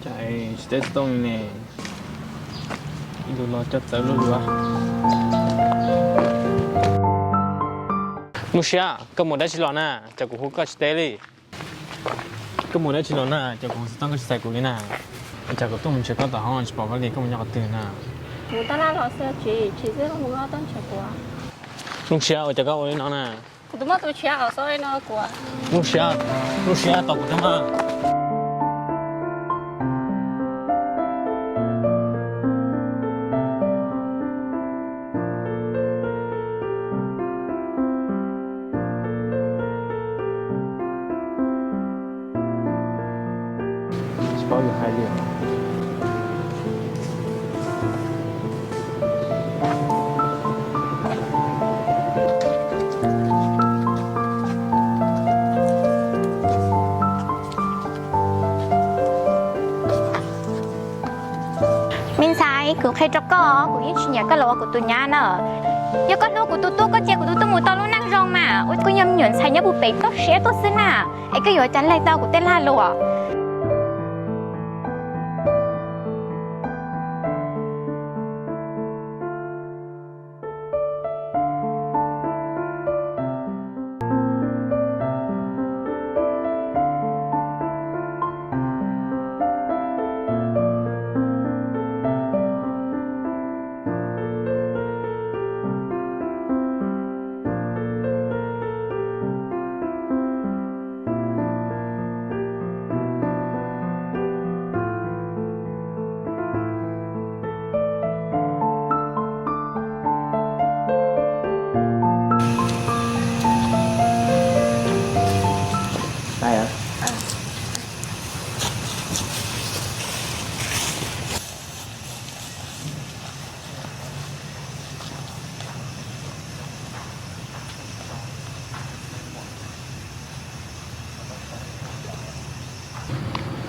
Cas tsis teb xov tooj li ne? Ib ntus no coj txawv luaj luaj. Nuj Siab, koj mus dab tsi los na? Cas kuv hu koj tsis teb li. Koj mus dab tsi los na? Cas kuv hu xov tooj koj tsis txais kuv li na? Cas kuv tuaj mus nrhiav koj tom hoob tsis pom koj li, koj mus nyob qhov twg na? Kuv tab laj los xwb, tsis tsis txawj hu koj tuaj nrhiav kuv. Nuj Siab, ua cas koj ua li no na? Kuv tus muaj tus tshiab os, xoj li no kuv. Nuj Siab, Nuj Siab, tos kuv thiab mas. Tsis paub yuav hais li. Me ntxhais, kuv qhia rau koj, kuv yeej tsis nyiam koj los ua kuv tus nyab na. Yog koj hlub kuv tus tub, koj cia kuv tus tub mus tau lub neej zoo mas, ua koj yog me nyuam ntxhais nyob puag pem toj siab tuaj xwb na, es koj yuav ua cas laig tau kuv tej lag luam.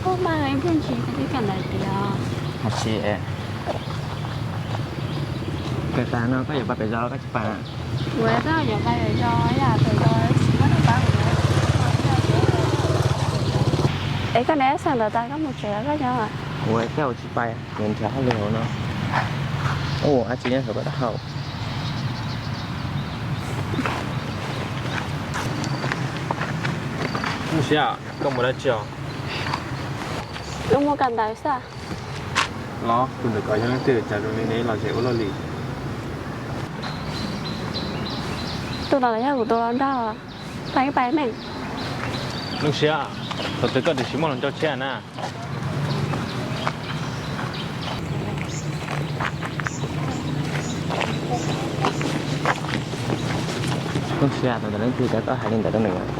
Koj mas ib pliag ntsis koj twb kam ntawd tiag. Hais tsis es. Kawg tas no koj yuav pais pem zos los koj tsis pais? Kuv koj yuav pais pem zos yam pem zos tsis muaj neeg pab kuv. Es koj niam xeem ntawd tas koj mus tsev koj nyob. Kuv thiaj ua tsis pais, nrhiav hauj lwm hauv no. Ua dab tsi nyob saum koj taub hau. Nuj Siab, koj mus dab tsi os? Kuv mus kawm ntawv xwb. Los tus ntawm ko yog leej twg, cas zoo li neb los ze ua luaj li? Tus no los yog kuv tus hluas nraug, pab ib pab meem. Nuj Siab, thaum twg koj tsis muaj hluas nraug tshiab na? Nuj Siab, thaum ntawd leej twg cov koj hais li ntawd rau nws?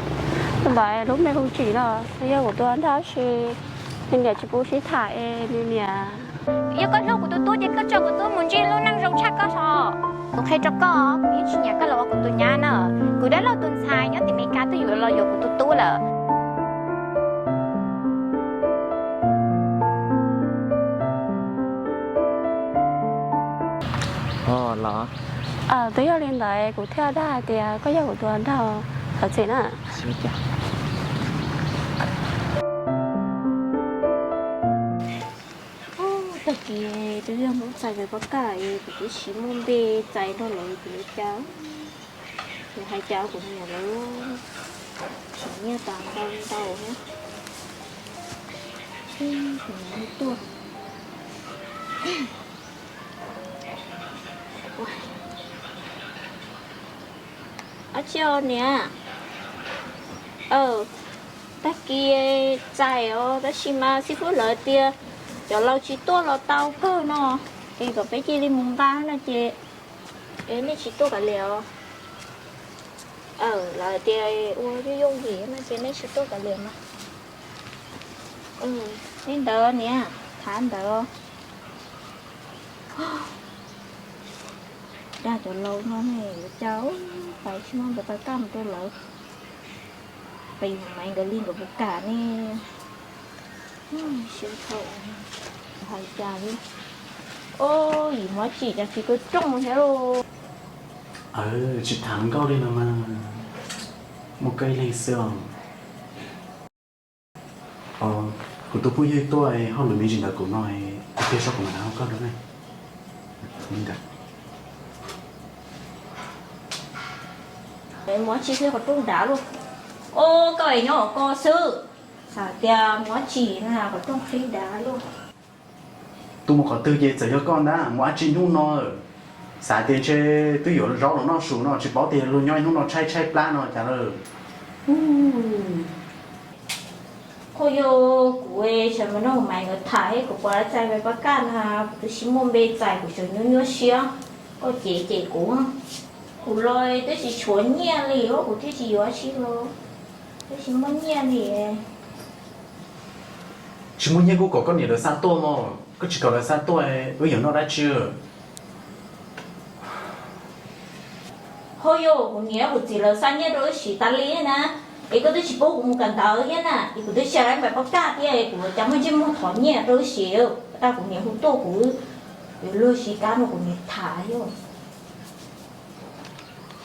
Tus ntawd lub npe hu Tsim no, yog kuv tus hluas nraug, tab sis nws niam tsis pub sib tham es nws niam. Yog koj hlub kuv tus tub ces koj tso kuv tub mus ntsib lub neej zoo tshaj koj tso. Kuv qhia rau koj, kuv yeej tsis nyiam koj los ua kuv tus nyab na. Kuv dab laug tus ntxhais nyob tim Meskas twb yuav los yuav kuv tus tub lawm. Ho los. Twb yog li ntawd kuv thiaj dag hais tias koj yog kuv tus hluas nraug, thov txim na. Tag kis twb yog Hmoob txais cov paj kaj es kuv twb tsis muaj npe txais nrog lawv, kuv yuav cas, kuv hais cas kuv niam lawv tsis nyiaj tas ntau ntau thiab. Kuv niam tuaj. Ab tsi os niam. Tag kis txais os, tab sis mas xib fwb lawv tias cov laus tsis tuaj los tau kawg no, es kom peb cia li mus nqa no ces, es nej tsis tuaj kav liam os. Lawv tias ua yooj yooj yim no ces nej tsis tuaj kav liam mas. Li ntawd niam, thav ntawd. Dag cov laus no ne, yuav cas pais tsis muab npawg Paj Kaj mus rau lawv, pais yus Maiv nkawd li nkawd puas kam ne. Siab dhau, hais cas li. Yim Muab Tsim cas tsis kawg rooj thiab lauj. Tsis tham nkauj li no mas, muaj koj ib leeg xwb os. Kuv tus phooj ywg tuaj hauj lwm me ntsis ntawd kuv no, kuv tiag saib kuv mam hau koj rau ne. Muab Tsim qhib qhov rooj dav lauj. Os, koj es nyob hauv ko xwb, xav tias Muab Tsim na qhov rooj qhib dav lauj. Tus mus qhov twg ces txawm yog koj ntag, mus dab tsi hnub no? Xav tias ntshe twb yuav zaub los noj su no, tsis paub tias luag nyob ib hnub no tshaib tshaib plab no cas lawm. Qhov yog kuv sawv mus nrog Maiv nkawd tham thiab kuv pom lawv txais npawg Paj Kaj no, kuv twb tsis muaj npe txais, kuv tseem nyuaj nyuaj siab, koj cem cem kuv. Kuv los twb tsis tshuav nyiaj li, kuv thiaj tsis yuav dab tsi los, twb tsis muaj nyiaj li. Tsis muaj nyiaj kuj kom koj niam lawv xa tuaj mog, koj tsis kom lawv xa tuaj wb yuav noj dab tsi? Ho yog kuv niam kuv txiv lawv xa nyiaj rau wb siv tas li na, es koj twb tsis pub kuv mus kawm ntawv thiab na, es kuv twb tsis hais npawg Paj Kaj thiab, kuv cas muaj ntsej muag thov nyiaj rau wb siv, tag kuv niam hu tuaj kuv yuav luag siv kab rau kuv niam tham thiab.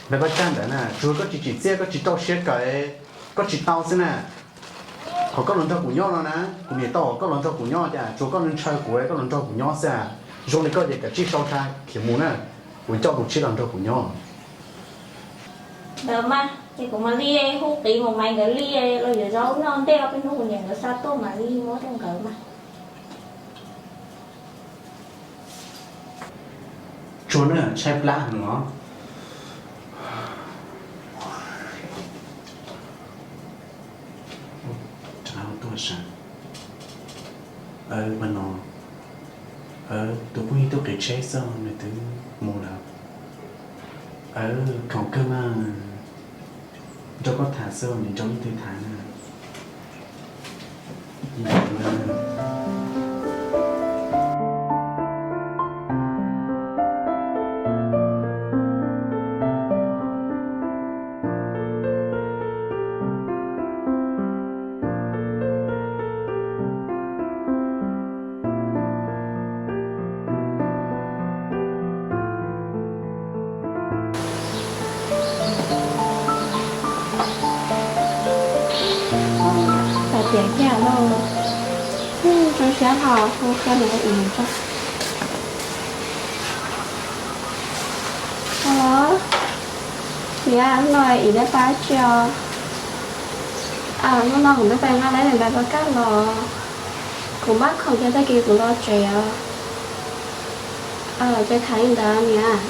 Npawg Paj Kaj ntawd na, tsuas koj tsis tsim txiaj, koj tsis rau siab kawm, koj tsis tau xwb na. Qhov koj los nrog kuv nyob no na, kuv niam tau qhov koj los nrog kuv nyob cas tsuas koj ntshaw kuv, koj los nrog kuv nyob xwb. Zoo li koj ces kav tsij sau tha khiav mus na, kuv coj tus tshiab los nrog kuv nyob. Ntawd mas ces kuv mam li hu qiv mus Maiv nkawd li, los yuav zaub noj ntej ob peb hnub kuv niam nkawd xa tuaj mam li muab rau nkawd mas. Tsuag na, tshaib plab heev os. Rov qab tuaj sav. Aw, no, tus phooj ywg tuaj qiv tsheb xwb nws twb mus lawm. Aw, khoom kawg mas, nrog koj tham xwb nws nrog leej twg tham na. Txawm tias yam no, zoo siab hos hu kiag nws ib mus tso. Alo, niam, hnub no ib neb pab tsi os? Hnub no kuv neb pab nqa lawv npawg Paj Kaj los, kuv npaj khoom kiag tag kis kuv los tsev os. Ces tham li ntawd niam.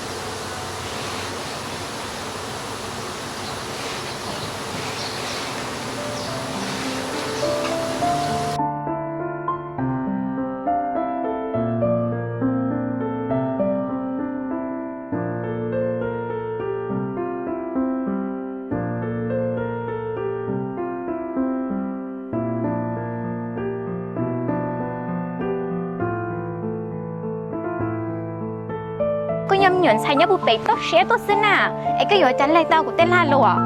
Koj yog me nyuam ntxhais nyob puag pem toj siab tuaj xwb na, es koj yuav ua cas leg tau kuv tej lag luam?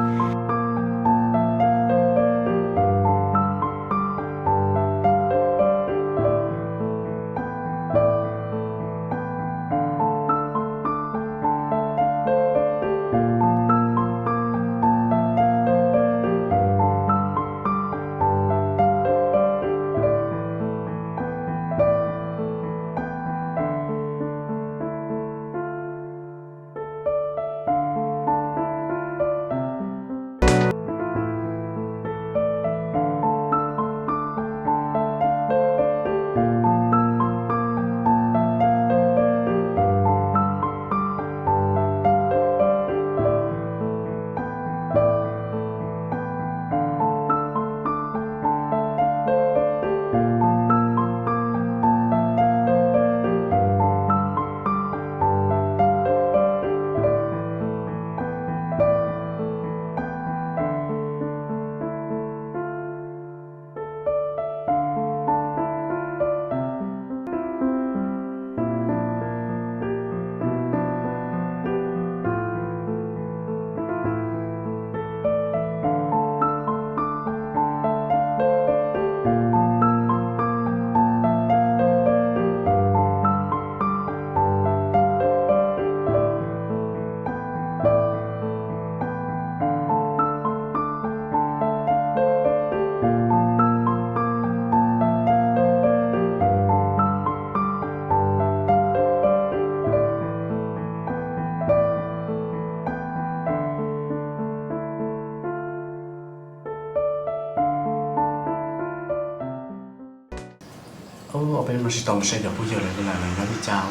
Ob peb hnub no tsis tau mus saib cov phooj ywg lawv lawm, lawv nyob li cas,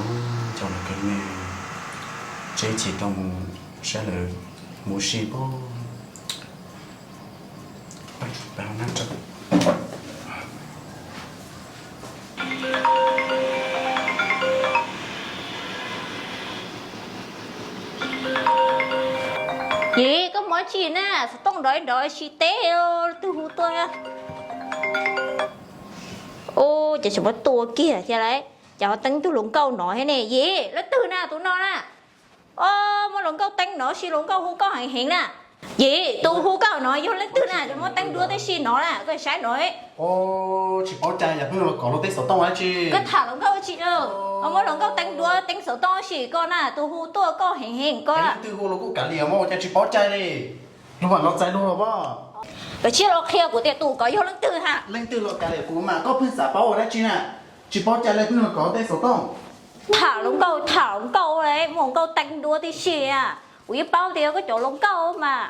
cov lawv kev me, tseb tsis tau mus saib lawv, mus si pob. Yim, koj mus dab tsi na? Xov tooj nrov nrov si teb, leej twg hu tuaj? Ua cas tsis muab tua kiag thiab lauj? Cas ho teeb tug hluas nkauj no thiab ne? Yim, leej twg na tus no na? Muab hluas nkauj teeb no, sis hluas nkauj hu koj heev heev na. Yim, tus hu koj no yog leej twg na? Muab teeb duab tib si no na, koj saib no. Tsis paub cai, yog pheej los kov luag tej xov tooj dab tsi? Koj tham hluas nkauj tsis, muab hluas nkauj teeb duab teeb xov tooj sim koj na, tus hu tuaj koj heev heev koj. Leej twg hu los kuj kav liam mas, ua cas tsis paub cai li? Luag mam los txais luag los pob. Koj cia li los qhia kuv tias tus kov yog leej twg ha. Leej twg los kav liam kuv mas, koj pheej xav paub ua dab tsi na? Tsis paub cai li, pheej los kov tej xov tooj. Tham hluas nkauj, tham hluas nkauj, muab hluas nkauj teeb duab tib si a. Kuv yeej paub tias koj cov hluas nkauj mas.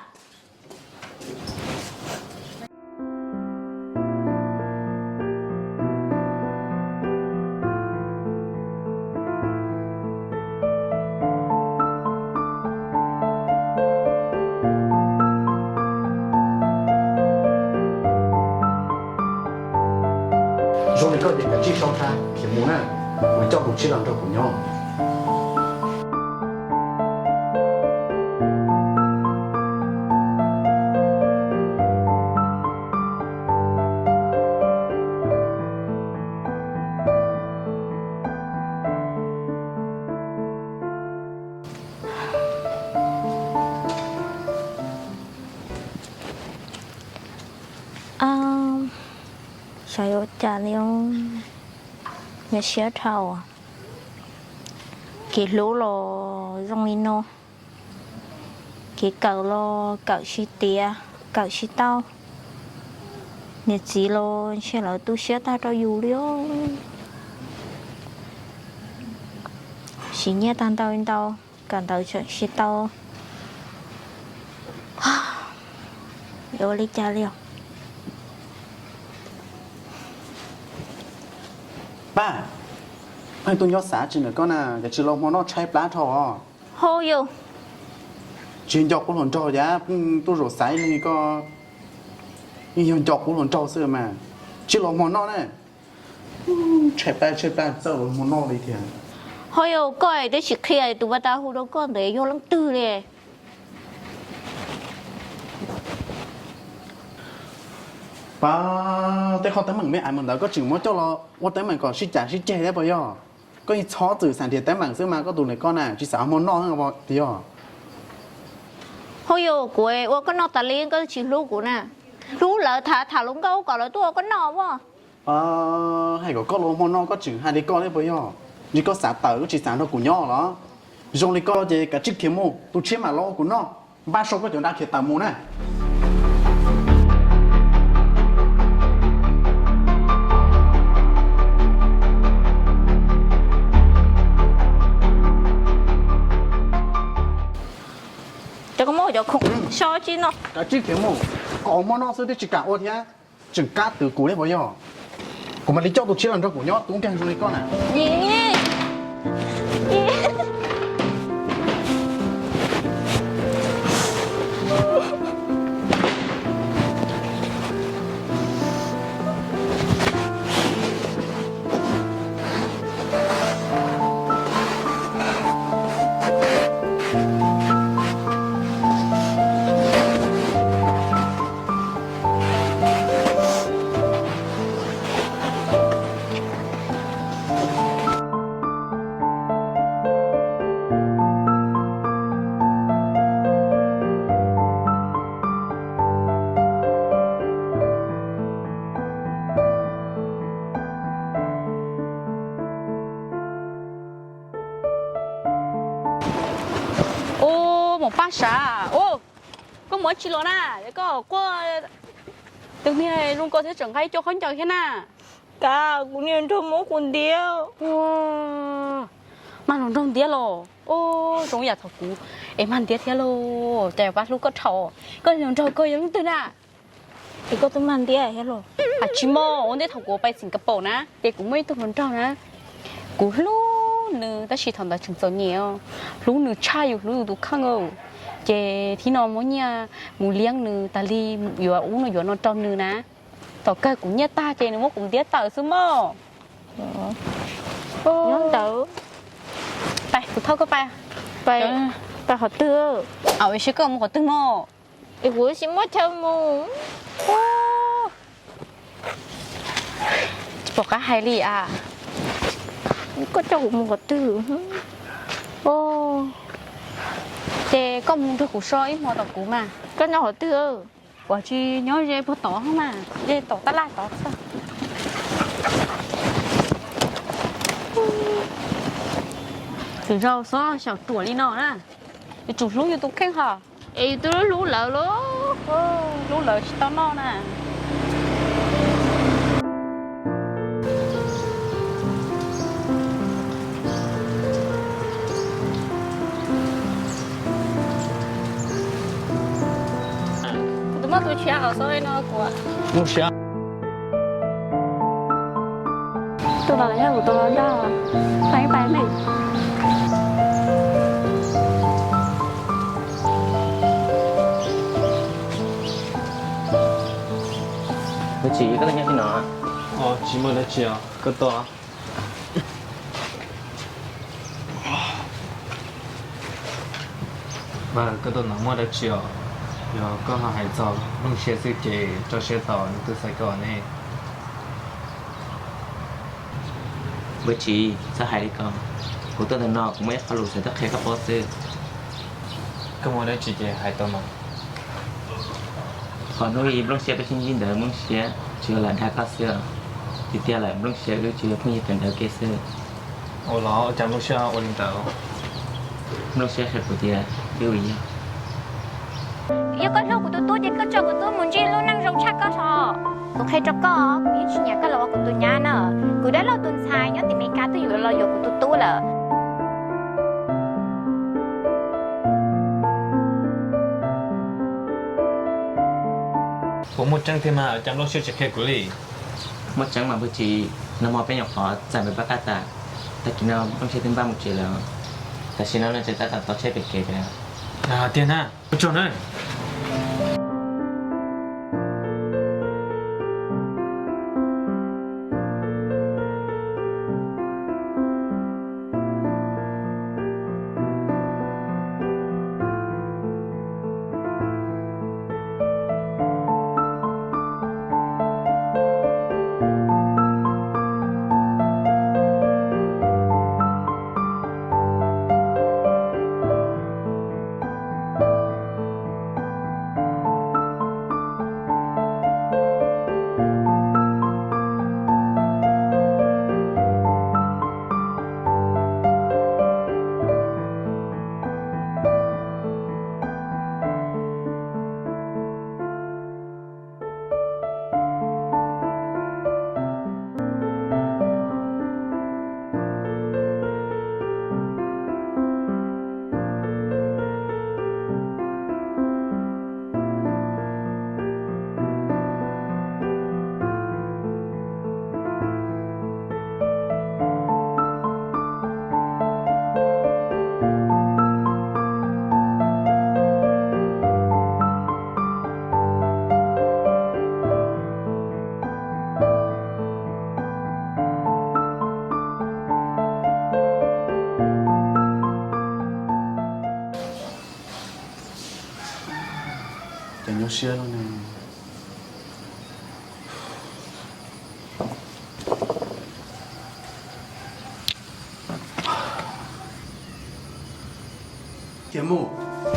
Zoo li koj ces kav tsij sau tha khiav mus na, kuv coj tus tshiab los nrog kuv nyob. Xyov yuav ua cas li, nyuaj siab dhau. Kev hlub los zoo li no, kev kawm los kawm tsis tiav, kawm tsis tau. Niam txiv los ntshe lawv tu siab tag rau yus li os. Siv nyiaj tag ntau li ntau, kawm ntawv tseem tsis tau. Yuav ua li cas li os? Pab, pheej tuaj nyob xav tsis ntawm koj na, cas tsis los hmo noj tshaib plab dhau os? Ho yus, tsis nco qub hluas nraug, cas pheej tuaj zaum xav ib leeg koj. Yeej yog nco qub hluas nraug xwb mas, tsis los hmo noj na. Tshaib plab tshaib plab txawj los hmo noj li thiab. Ho yus, koj twb tsis qhia tus pas tas hu rau koj ntawd yog leej twg li? Pab, tej qhov teeb meem me ais mus ntawd koj tseem muab coj los ua teeb meem kom sib cav sib ceg thiab puas yog? Koj yeej txhob txwm xav nrhiav teeb meem xwb mas, koj tus ntawm koj na tsis xav hmo noj tiag. Ho yus, kuv ua koj noj tas li koj tsis hlub kuv na. Hlub lawv tham tham hluas nkauj kom lawv tuaj ua koj noj as. Hais kom koj los hmo noj koj tseem hais li koj thiab puas yog? Ntshe koj xav tawm koj tsis xav nrog kuv nyob los? Zoo li koj ces kav tsij khiav mus, tus tshiab mam los ua kuv noj. Npaj sau koj cov nra khiav tawm mus na. Cov koj muab cov khoom so tsis no. Kav tsij khiav mus, kom hmo noj xwb twb tsis kam ua thiab. Tseem kab twv kuv thiab puas yog? Kuv mam li coj tus tshiab los nrog kuv nyob, tub nkeeg zoo li koj na. Ub, maum Paj Sav, ub, koj mus dab tsi los na? Koj quaj, tus niag zoo koj thiab tseem nqa ib co khaub ncaws thiab na. Kav, kuv niag hluas nraug muab kuv ntiab. Ua, mas hluas nraug ntiab los? Ub, zoo yam thaum kuv es mag ntiab thiab lauj. Cas pab hlub koj dhau. Koj hluas nraug koj yog leej twg na? Es koj twb mag ntiab thiab los? Has tsis mog, ua ntej thaum kuv pais Singapore na, ces kuv muaj ib tug hluas nraug na, kuv hlub nws tab sis thaum ntawd tseem txom nyem os. Hlub nws tshaj yus hlub yus tus kheej. Ces thib no muab nyiaj mus liab nws tas li, yuav ub no yuav no rau nws na. Thaum kawg kuv nyiaj tag ces nws muab kuv ntiab tawm xwb mog. Nyob ntawd. Pais, kuv thauj koj pais. Pais qhov twg? Au, es koj mus qhov twg mog? Es kuv tsis muaj chaw mus. Tsis pom qab hais li as. Koj coj kuv mus qhov twg? Ces koj mus nrog kuv so ib hmo tom kuv mas. Koj nyob qhov twg? Kuv tsis nyob ze puag tod mas, ze tom tab laj tod xwb. Tus zoo xob xyaum ruam li no na, yuav tsum hlub yus tus kheej hos. Es yus twb hlub lawv los? Hlub lawv tsis tau noj na. Kuv tus moj tus tshiab os, xav no kuv. Mus siav. Tus no yog kuv tus hluas nraug, pais pais me. Ua tsis koj tuaj nyob tim no? Tsis muaj dab tsi os, koj tuaj. Koj tuaj no muaj dab tsi os? Yog koj ho hais txog Nplooj Siab xwb ces tso siab tos, nws twb xaiv koj ne. Ua tsis txhob hais li ko, kuv tuaj ntawm no kuv muaj ib qho lus xav tuaj qhia koj paub xwb. Koj muaj dab tsi ces hais tau mas. Qhov hnub ib Nplooj Siab peb sib ntsib ntawd Nplooj Siab tsuas yog lam dag koj xwb, tiag tiag lawm Nplooj Siab wb tsuas yog phooj ywg kawm ntawv kiag xwb. Ua los cas Nplooj Siab ua li ntawd? Nplooj Siab qhia kuv tias wb ua yog. Yog koj hlub kuv tus tub ces koj tso kuv tub mus ntsib lub neej zoo tshaj koj tho. Kuv qhia rau koj, kuv yeej tsis nyiam koj los ua kuv tus nyab na. Kuv dab laug tus ntxhais nyob tim Meskas twb yuav los yuav kuv tus tub lawm. Puas muaj tseeb thiab mas cas Nplooj Siab tsis qhia kuv li? Muaj tseeb mas Nplooj Siab, nag hmo peb nyuam qhuav txais npawg Paj Qaj tas, tag kis no Nplooj Siab twb npaj mus tsev lawm. Tam sim no nws tseem tab tom tau tsheb pem kev tiag na. Ces nyuaj siab no ne. Kiag Mus,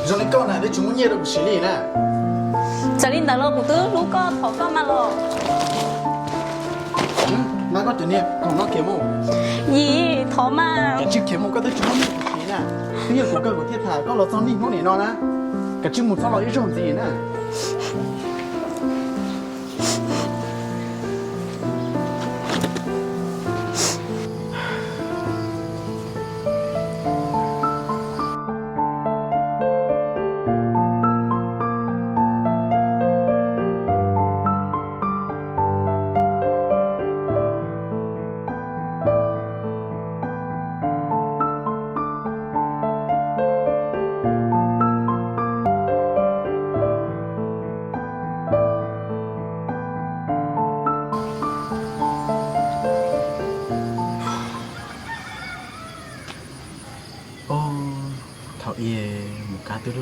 zoo li koj na twb tsis muaj nyiaj rau kuv siv li na. Txawm li ntawd los kuv twb hlub koj, thov koj mas los. Nab koj cov niag koom no Kiag Mus. Yim, thov mas. Tsis Kiag Mus, koj twb tsis muaj nyiaj rau kuv siv na. Twb yog kuv kawg kuv thiaj tham koj los txog niaj hnub nim no na. Kav tsij mus txhob los ib zaug ntxiv na.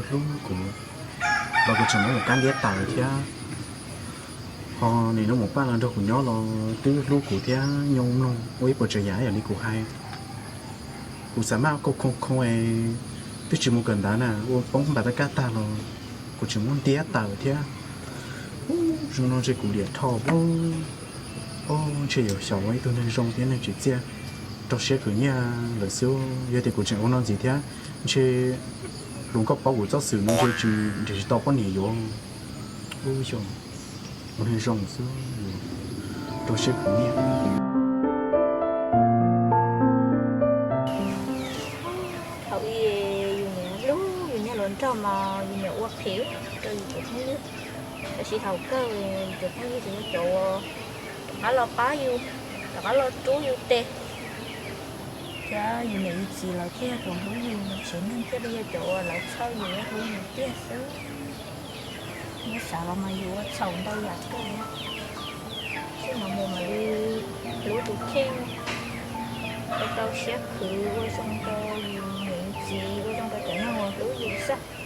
Hlub kuv los kuv tseem muab mus kab ntiab tawm thiab. Ho nim no mus paj los nrog kuv nyob los twb hlub kuv thiab, nyob mloog ua ib puas tsav yam yam li kuv hais. Kuv xav maj khoo khoo es twb tsis mus kawm ntawv na, ua poob npam tab kaj tag los kuv tseem muab ntiab tawm thiab. Ub, zoo no ntshe kuv liam dhau. Ub, ntshe yuav xyaum ua ib tug neeg zoo thiab neeg tsim txiaj, rau siab khwv nyiaj lawm xwb. Yog tias kuv tseem ua no ntxiv thiab, ntshe hluas nkauj paub kuv txoj xwm no ntshe tsis nrhiav tsis tau poj niam yuav. Ub, xyov, ua neeg zoo xwb, rau siab khwv nyiaj. Thaum ub yus niam hlub yus nyob hluas nraug mas yus niam ua phem rau yus cov phooj ywg, tab sis thaum kawg yus cov phooj ywg ces yog cov uas rov qab los pab yus, rov qab los rub yus tes, thiab yus niam yus txiv lawv thiaj yog cov hlub yus, tsev neeg thiaj li yog cov uas lawv txhawj yus, hlub yus tiag xwb. Nyob xav los mas yus ua txhaum ntau yam kawg, txij no mus mam li hlub tus kheej, rau siab khwv, ua zoo rau yus niam yus txiv, ua zoo rau cov neeg uas hlub yus xwb.